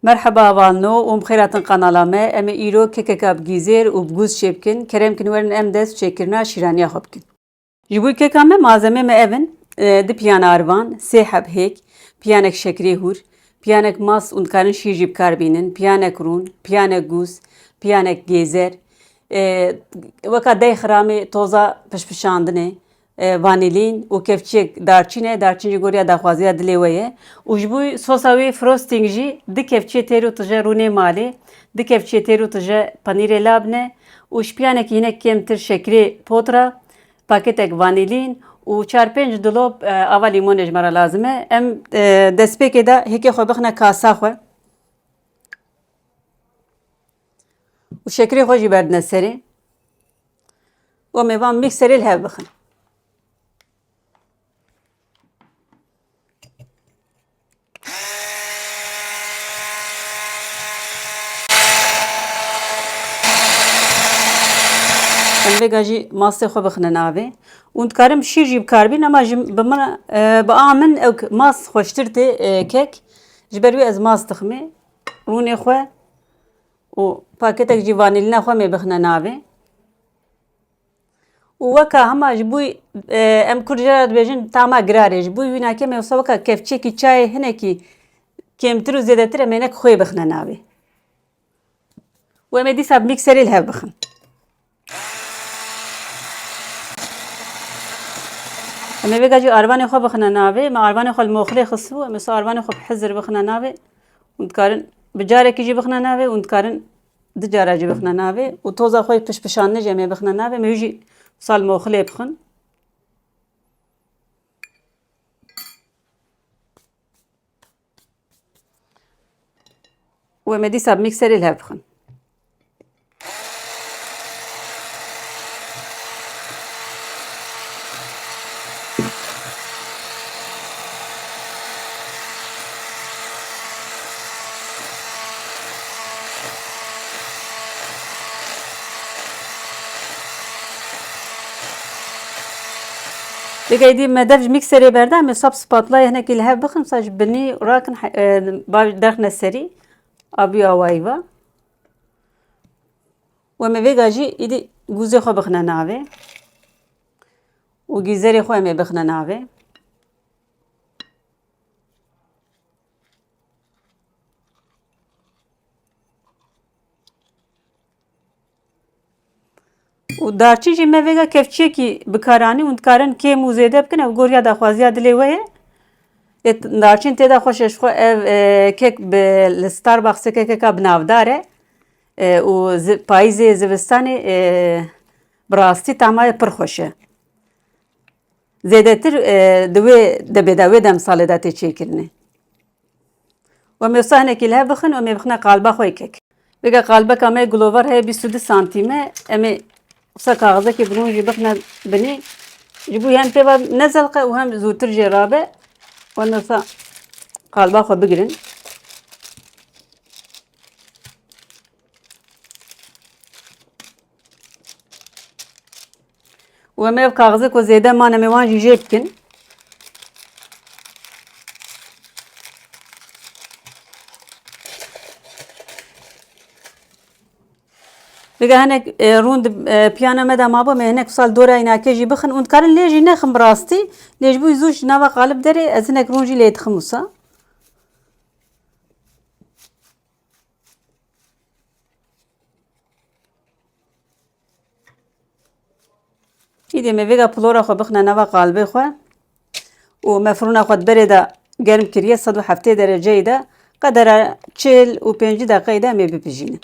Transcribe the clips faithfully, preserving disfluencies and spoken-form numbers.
Merheba hevalno û bi xêr hatin kanala me. Em ê îro kekeka bi gîzêr û bi gûz çêbikin. Kerem kin werin em dest çêkirina şîraniya xwe bikin. Ji bo keka me malzemê me ev in, e, du piyana arvan, sê heb hêk, piyanek şekerê hûr, piyanek mast û dikarin şîr jî bi kar bînin, piyanek rûn, piyanek gûz, piyanek gêzer. E, weka dey xiramê toza pişpişandinê, e, vanîlîn û kevçiyek darçîn e. Darçîn jî goriya daxwaziya dilê we ye. Û ji bo sosa wê frosting jî du kevçiyê têr û tije rûnê malê, du kevçiyê têr û tije penîrê labne û ji piyanekî hinek kêmtir şekerê potra, paketek vanîlîn û çar pênc dilop, e, ava lîmonê ji me re lazim e. Em, e, destpêkê de hêkê xwe bixine kasa xwe û şekerê xwe jî berdine serê. Û em ê van mîkserê li hev bixin. Em vêga jî mastê xwe bixine navê. Hûn dikarin bi şîr jî bi kar bîn, ema ji bi min, e, bi a min ew k-, mast xweştir tê, e, kek. Ji ber wê ez mast diximê. Rûnê xwe û paketek jî vanîlîna xwe em ê bixine navê. Û weka hema ji bo, e, em kurd jê re dibêjin tama girarê, ji bo wî nakê me wisa weka kevçiyekî çayê hinekî kêmtir û zêdetir em ê nek xwê bixine navê. Û em ê dîsa bi mîkserê li hev bixin. Em ê vêga jî arvanê xwe bixine navê. Me arvanê xwe li moxilê xistibû. Em ê wisa arvanê xwe bi hizir bixine navê. Hûn dikarin bi carekî jî bixine navê. Hûn dikarin du cara jî bixine navê û toza xwe yê pişpişandinê jî em ê bixine navê. Em ê wî jî sal moxilê bixin. Û em ê dîsa bi mîkserê li hev bixin. Vêga êdî me dev ji mîkserê berda, em ê sap spatlayê hinekî li hev bixin, sa ji binî rakin, he-, e, ba-, derxine serî, abiya wayî va. Û em ê vêga jî êdî gûzê xwe bixine navê. Û gîzerê xwe em ê bixine navê. Û darçîn jî me vêga kevçiyekî bi kar anî, hûn dikarin kêm û zêde bikin, ev goriya daxwaziya dilê we ye. Ê, darçîn tê de xweş e, ji xwe ev, e, kek bi, li Starbucksê kekeka bi navdar e. E, û zi-, payîzê, zivistanê, e, bi rastî tama wê pir xweş e. Zêdetir, e, di wê debê de, wê demsalê de tê çêkirinê. Û em ê wisa hinekî li hev bixin û em ê bixine qaliba xwe yê kek. Vêga qalibeka me yê gulovar heye bîst û du santîm e. Em ê wisa kaxizekê bi rûn jî bixine binê. Ji bo hem pê ve nezelqe û hem zûtir jê rabe. Û em ê wisa qaliba xwe bigirin. Û em ê ev kaxizê ku zêde man, em ê wan jî jê bikin. Vêga hinek, e, rûn di, e, piyana me de mabû, em ê hinek wisa li dora înakê jî bixin. Hûn dikarin lê jî nexin bi rastî. Lê ji bo zû ji nava qalib derê, ez hinek rûn jî lê dixim wisa. Îdî me vêga pilora xwe bixine nava qalibê xwe û me firûna xwe di berê de germ kiriye, sed û heftê dereceyê de, qedera çil û pêncî deqeyê de em ê bipijînin.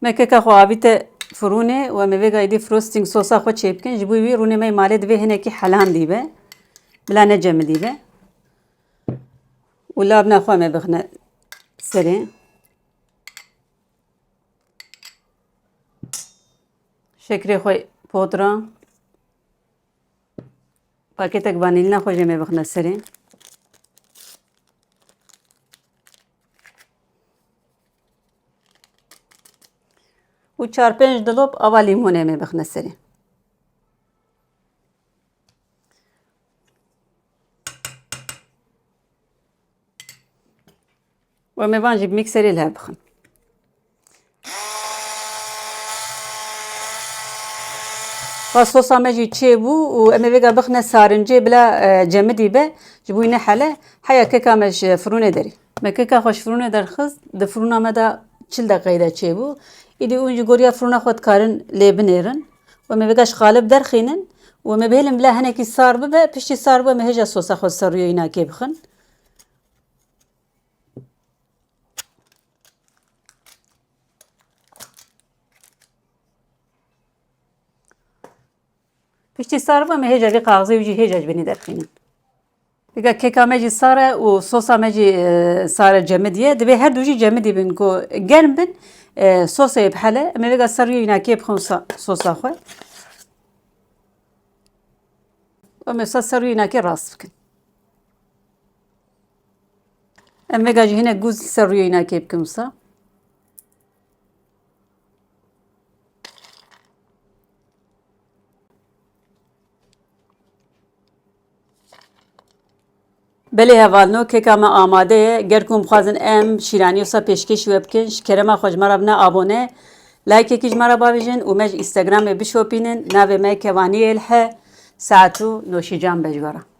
Me keka xwe avîte firûnê û em ê vêga êdî frosting sosa xwe çêbikin. Ji bo wî rûnê me yê malê divê hinekî helandî be, bila necemidî be. Û labna xwe em ê bixine serê. Şekerê xwe podra. Pakêtek vanîlîna xwe jê me bixine serê. Û çar pênc dilop ava lîmonê me bixine serê. Û Em ê van jî bi mîkserê li hev bixin. Va sosa me jî çêbû û em ê vêga bixine sarincê bila, e, cemidî be, ji bo wî nehele, heya keka me ji firûnê derî. Me keka xwe ji firûnê derxist, di firûna me de çil deqeyê de çêbû. Îdî hûn ji goriya firûna xwe dikarin lê binêrin. Û em ê vêga ji qalib derxînin û em ê bihêlin bila hinekî sar bibe, piştî sar bû em ê hêja sosa xwe ser rûyê înakê bixin. Piştî sar bû, em ê hêja vê kaxizê wî jî hêja ji binî derxînin. Vêga keka me jî sar e û sosa me jî, e, sar e, cemidiye. Divê her du jî cemidî bin ku germ bin, e, sosê bihele. Em ê vêga ser rûyê înakê bixin sa-, sosa xwe. Em ê sa ser rûyê înakê rast bikin. Em vêga jî hinek gûz ser rûyê înakê bikin wisa. Belê hevalno, keka me amade ye. Ger ku em xwazin em şîranî wisa pêşkêşî we bikin, ji kerema xwe ji me re bine abone, layekekî ji me re bavêjin û me ji Instagramê bişopînin. Navê me Kevaniyê Elhe. Saet û noşîcan be ji we re.